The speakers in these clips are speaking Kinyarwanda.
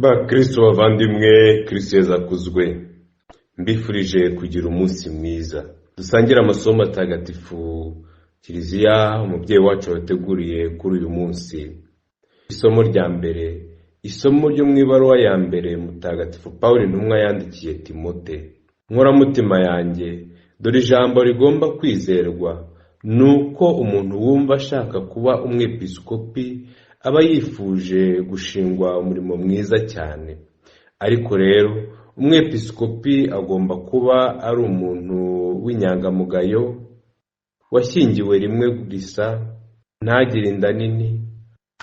Bakristo bavandimwe, Kristo Yezu akuzwe. Mbifurije kugira umunsi mwiza. Dusangire amasomo matagatifu Kiliziya umubyeyi wacu wateguriye kuri uyu munsi. Isomo rya mbere, isomo ryo mu ibaruwa ya mbere Mutagatifu Pawulo intumwa yandikiye Timote. Nkoramutima yanjye, dore ijambo rigomba kwizerwa, ni uko umuntu wumva ashaka kuba umwepiskopi aba yifuje gushingwa umurimo mwiza cyane. Ariko rero umwepiskopi agomba kuba ari umuntu w'inyangamugayo, washyingiwe rimwe gusa, ntagire inda nini,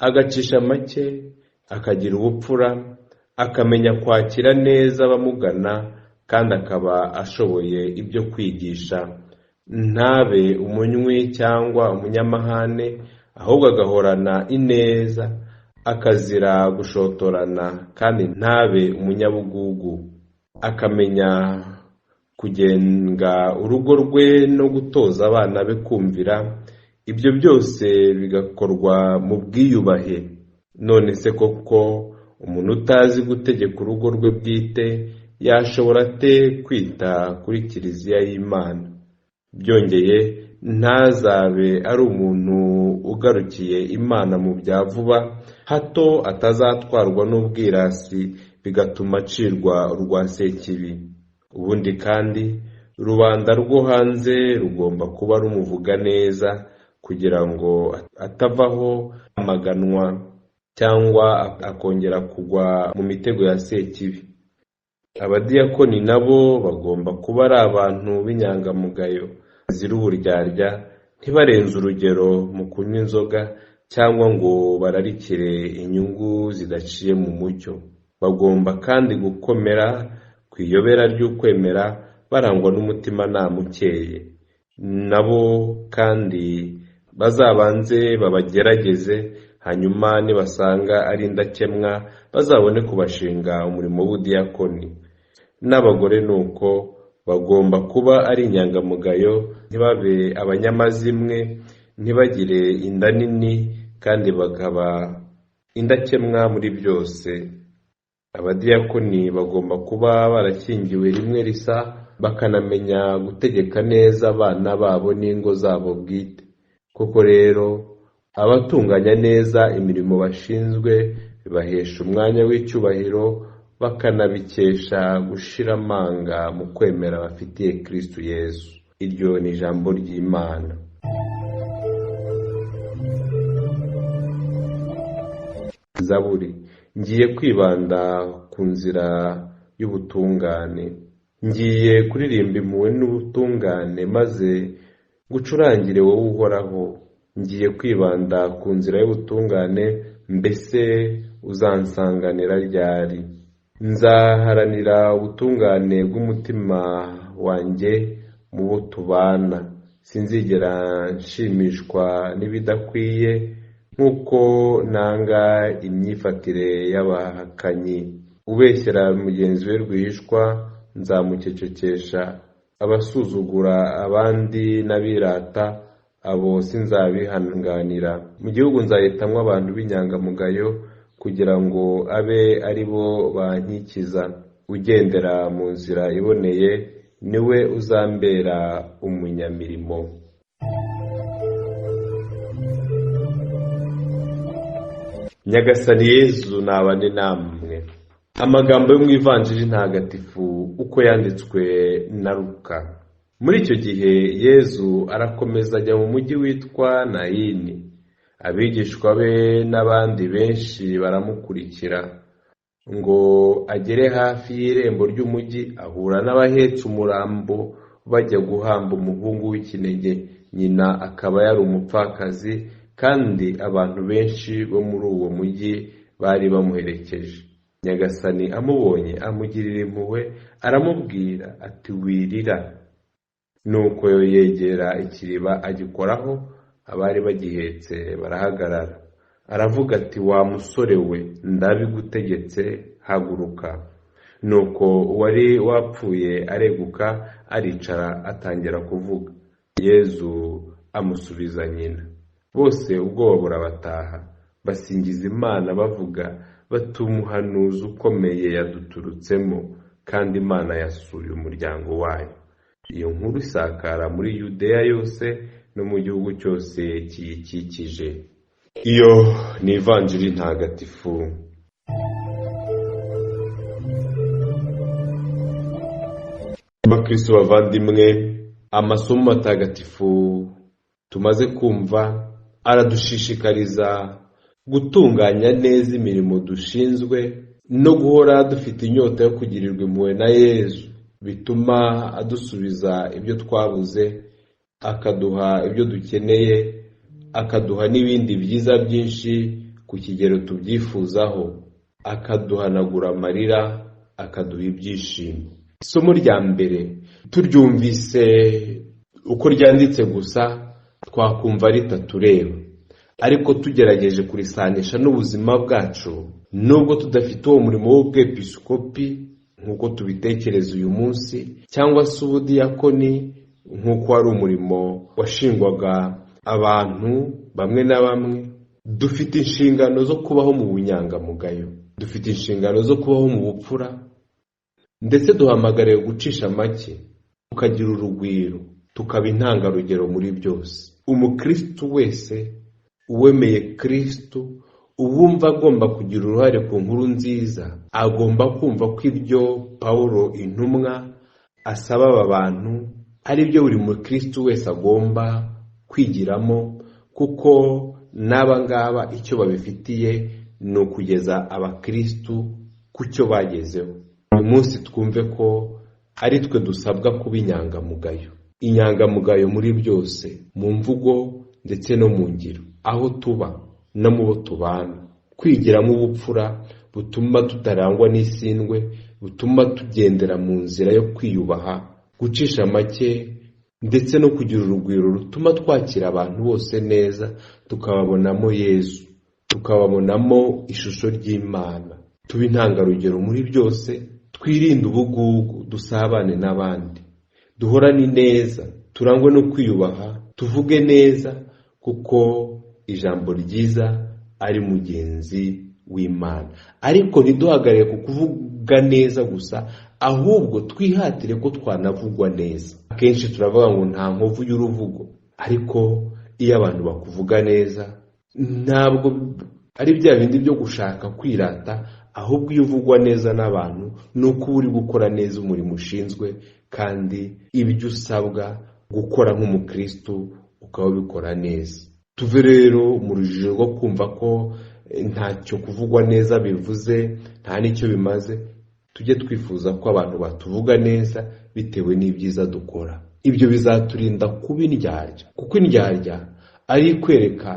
agacisha make, akagira ubupfura, akamenya kwakira neza abamugana, kandi akaba ashoboye ibyo kwigisha, ntabe umunywi cyangwa umunyamahane, ahubwo agahorana ineza, akazira gushotorana, kandi ntabe umunyabugugu, akamenya kugenga urugo rwe no gutoza abana be kumvira, ibyo byose bigakorwa mu bwiyubahe. None se koko umuntu utazi gutegeka urugo rwe bwite yashobora ate kwita kuri Kiliziya y'Imana? Byongeye, ntazabe ari umuntu ugarukiye Imana mu bya vuba, hato atazatwarwa n'ubwirasi bigatuma acirwa urwa Sekibi. Ubundi kandi rubanda rwo hanze rugomba kuba rumuvuga neza, kugira ngo atavaho amaganwa cyangwa akongera kugwa mu mitego ya Sekibi. Abadiyakoni nabo bagomba kuba ari abantu b'inyangamugayo, bazira uburyarya, ntibarenze urugero mu kunywa inzoga cyangwa ngo bararikire inyungu zidaciye mu mucyo. Bagomba kandi gukomera ku iyobera ry'ukwemera, barangwa n'umutimanama ukeye. Nabo kandi bazabanze babagerageze, hanyuma nibasanga ari indakemwa bazabone kubashinga umurimo w'ubudiyakoni. N'abagore ni uko bagomba kuba ari inyangamugayo, ntibabe abanyamazimwe, ntibagire inda nini, kandi bakaba indakemwa muri byose. Abadiyakoni bagomba kuba barashyingiwe rimwe risa, bakanamenya gutegeka neza abana babo n'ingo zabo bwite. Koko rero abatunganya neza imirimo bashinzwe bibahesha umwanya w'icyubahiro, bakanabikesha gushira amanga mu kwemera bafitiye Kristo Yesu. Iryo ni ijambo ry'Imana. Zaburi. Ngiye kwibanda ku nzira y'ubutungane, ngiye kuririmba impuhwe n'ubutungane, maze ngucurangire wowe Uhoraho. Ngiye kwibanda ku nzira y'ubutungane, mbese uzansanganira ryari? Nzaharanira ubutungane bw'umutima wanjye mu bo tubana, sinzigera nshimishwa n'ibidakwiye, nk'uko nanga imyifatire y'abahakanyi. Ubeshyera mugenzi we rwihishwa nzamucecekesha, abasuzugura abandi n'abirata abo sinzabihanganira. Mu gihugu nzahitamwo abantu b'inyangamugayo, kugira ngo abe ari bo bankikiza. Ugendera mu nzira iboneye niwe uzambera umunyamirimo. Nyagasani Yezu nabane namwe. Amagambo yo mu Ivanjiri ntagatifu uko yanditswe na Luka. Muri icyo gihe Yezu arakomeza ajya mu mujyi witwa Nayini. Abigishwa be n'abandi benshi baramukurikira. Ngo agere hafi y'irembo ry'umujyi, ahura n'abahetse umurambo bajya guhamba umuhungu w'ikinege, nyina akaba yari umupfakazi, kandi abantu benshi bo muri uwo mujyi bari bamuherekeje. Nyagasani amubonye amugirira impuhwe, aramubwira ati wirira. Nuko yegera ikiriba agikoraho, abari bagihetse barahagarara. Aravuga ati wa musore we, ndabigutegetse, haguruka. Nuko uwari wapfuye areguka, aricara, atangira kuvuga. Yezu amusubiza nyina. Bose ubwoba burabataha, basingiza Imana bavuga bati umuhanuzi ukomeye yaduturutsemo, kandi Imana yasuye umuryango wayo. Iyo nkuru isakara muri Yudeya yose no mu gihugu cyose kiyikikije. Iyo ni Ivanjiri ntagatifu. Bakristo bavandimwe, amasomo matagatifu tumaze kumva aradushishikariza gutunganya neza imirimo dushinzwe no guhora dufite inyota yo kugirirwa impuhwe na Yezu, bituma adusubiza ibyo twabuze, akaduha ibyo dukeneye, akaduha n'ibindi byiza byinshi ku kigero tubyifuzaho, akaduhanagura amarira, akaduha ibyishimo. Isomo rya mbere turyumvise uko ryanditse gusa twakumva ritatureba, ariko tugerageje kurisanisha n'ubuzima bwacu, nubwo tudafite uwo murimo w'ubwepiskopi nk'uko tubitekereza uyu munsi, cyangwa se ubudiyakoni nk'uko wari umurimo washingwaga abantu bamwe na bamwe, dufite inshingano zo kubaho mu bunyangamugayo, dufite inshingano zo kubaho mu bupfura, ndetse duhamagariwe gucisha make, tukagira urugwiro, tukaba intangarugero muri byose. Umukristu wese uwemeye Kristu, uwumva agomba kugira uruhare ku nkuru nziza, agomba kumva ko ibyo Pawulo intumwa asaba aba bantu ari byo buri mukristu wese agomba kwigiramo, kuko n'aba ngaba icyo babifitiye ni ukugeza abakristu ku cyo bagezeho. Uyu munsi twumve ko ari twe dusabwa kuba inyangamugayo, inyangamugayo muri byose, mu mvugo ndetse no mu ngiro, aho tuba no mu bo tubana, kwigiramo ubupfura butuma tutarangwa n'isindwe, butuma tugendera mu nzira yo kwiyubaha, gucisha make ndetse no kugira urugwiro rutuma twakira abantu bose neza, tukababonamo Yezu, tukababonamo ishusho ry'Imana. Tuba intangarugero muri byose, twirinde ubugugu, dusabane n'abandi, duhorane ineza, turangwe no kwiyubaha, tuvuge neza, kuko ijambo ryiza ari mugenzi w'Imana. Ariko ntiduhagarare ku kuvuga neza gusa, ahubwo twihatire ko twanavugwa neza. Akenshi turavuga ngo nta nkovu y'uruvugo, ariko iyo abantu bakuvuga neza ntabwo ari bya bindi byo gushaka kwirata, ahubwo iyo uvugwa neza n'abantu ni uko uba uri gukora neza umurimo ushinzwe, kandi ibyo usabwa gukora nk'umukristu ukaba ubikora neza. Tuve rero mu rujijo rwo kumva ko ntacyo kuvugwa neza bivuze, nta n'icyo bimaze. Tujye twifuza ko abantu batuvuga neza bitewe n'ibyiza dukora. Ibyo bizaturinda kuba indyarya, kuko indyarya ari ikwereka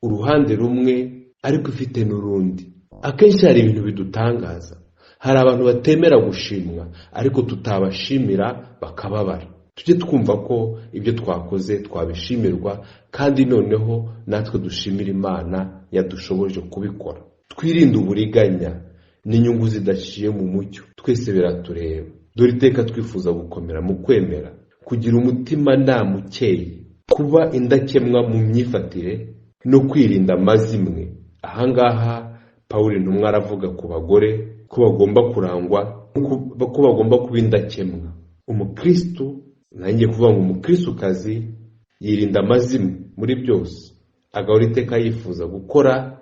uruhande rumwe ariko ifite n'urundi. Akenshi hari ibintu bidutangaza, hari abantu batemera gushimwa ariko tutabashimira bakababara. Tujye twumva ko ibyo twakoze twabishimirwa, kandi noneho natwe dushimira Imana yadushoboje kubikora. Twirinde uburiganya n'inyungu zidaciye mu mucyo, twese biratureba. Dore iteka twifuza gukomera mu kwemera, kugira umutima nama ukeye, kuba indakemwa mu myifatire no kwirinda amazimwe. Ahangaha Pawulo intumwa aravuga ku bagore ko bagomba kurangwa, ko bagomba kuba indakemwa. Umukristu, nanjye kuvuga ngo umukristukazi yirinda amazimwe muri byose, agahora iteka yifuza gukora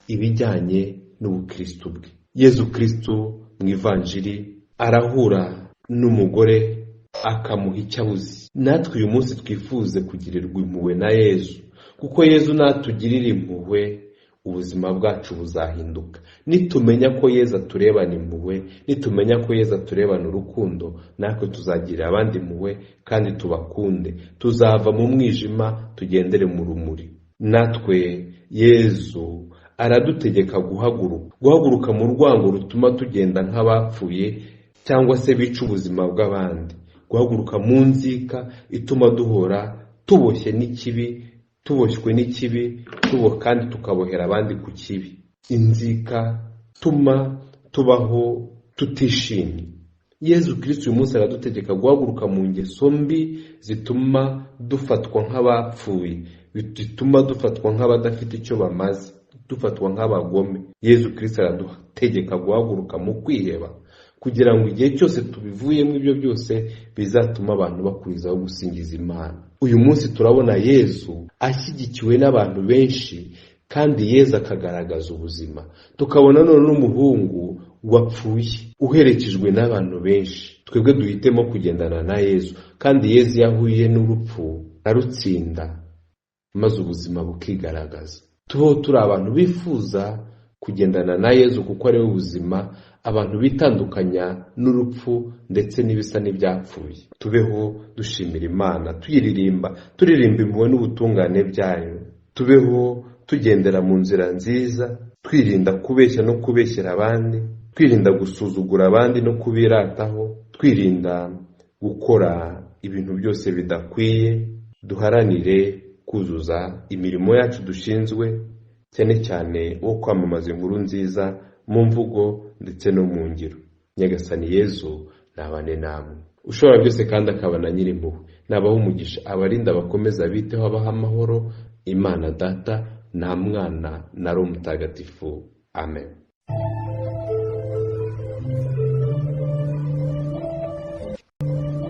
ibijyanye n'ubukristu bwe. Yezu Kristu mu Ivanjiri arahura n'umugore akamuha icyo abuze. Natwe uyu munsi twifuze kugirirwa impuhwe na Yezu, kuko Yezu natugirira impuhwe ubuzima bwacu buzahinduka. Nitumenya ko Yezu aturebana impuhwe, nitumenya ko Yezu aturebana urukundo, natwe tuzagirira abandi impuhwe kandi tubakunde. Tuzava mu mwijima tugendere mu rumuri. Natwe Yezu aradutegeka guhaguruka, guhaguruka mu rwango rutuma tugenda nk'abapfuye cyangwa se bica ubuzima bw'abandi, guhaguruka mu nzika ituma duhora tuboshye n'ikibi, tuboshywe n'ikibi, kandi tukabohera abandi ku kibi. Inzika tuma tubaho tutishimye. Yezu Kristu uyu munsi aradutegeka guhaguruka mu ngeso mbi zituma dufatwa nk'abapfuye, zituma dufatwa nk'abadafite icyo bamaze. dufatwa nk'abagome. Yezu Kristo aradutegeka guhaguruka mu kwiheba, kugira ngo igihe cyose tubivuyemo ibyo byose bizatuma abantu bakurizaho gusingiza Imana. Uyu munsi turabona Yezu ashyigikiwe n'abantu benshi, kandi Yezu akagaragaza ubuzima. Tukabona none n'umuhungu wapfuye uherekejwe n'abantu benshi. Twebwe duhitemo kugendana na Yezu, kandi Yezu iyo ahuye n'urupfu ararutsinda, maze ubuzima bukigaragaza. Tubeho turi abantu bifuza kugendana na Yezu kuko ari we buzima, abantu bitandukanya n'urupfu ndetse n'ibisa n'ibyapfuye. Tubeho dushimira Imana, tuyiririmba, turirimba impuhwe n'ubutungane byayo. Tubeho tugendera mu nzira nziza, twirinda kubeshya no kubeshyera abandi, twirinda gusuzugura abandi no kubirataho, twirinda gukora ibintu byose bidakwiye. Duharanire kuzuza imirimo yacu dushinzwe, cyane cyane wo kwamamaza inkuru nziza mu mvugo ndetse no mu ngiro. Nyagasani Yezu nabane namwe, ushobora byose kandi akaba na Nyirimpuhwe, nabaha umugisha, abarinda, abakomeza, abiteho, abaha amahoro. Imana Data na Mwana na Roho Mutagatifu. Amen.